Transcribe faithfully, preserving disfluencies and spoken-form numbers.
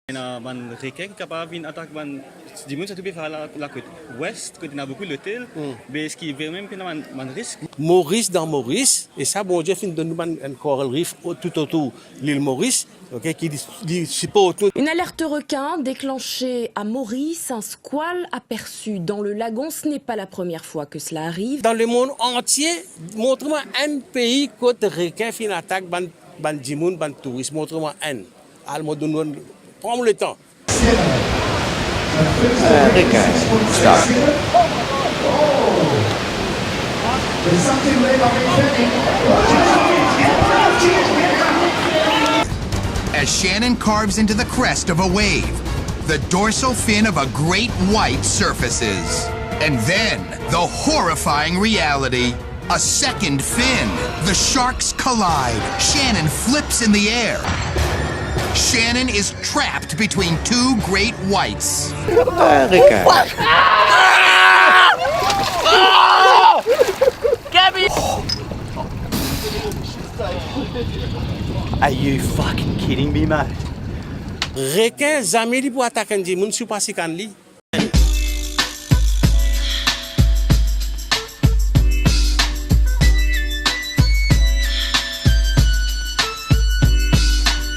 Ena bann rekin ki kapav vinn atak bann dimoun, sirtou pe fer la, lakot wes, kot ena boukou lotel, hmm, be eski vremem pena bann, bann risk? Moris dan Moris, e sa Bondie finn donn nou bann, enn coral reef o-, toutotour lil Moris, ok, ki li, li siport nou. Une alerte requin déclenchée à Maurice, un squale aperçu dans le lagon. Ce n'est pas la première fois que cela arrive. Dan lemond antie, montre mwa enn pei kot rekin finn atak bann, bann dimoun, bann touris. Montre mwa enn. Al, mo donn, pran letan. Euh, requin. Stop. As Shannon carves into the crest of a wave, the dorsal fin of a great white surfaces. And then, the horrifying reality. A second fin. The sharks collide. Shannon flips in the air. Shannon is trapped between two great whites. America. Are you fucking kidding me, mate? Rekin, zame li pou atak enn dimoun si ou pa sikann li.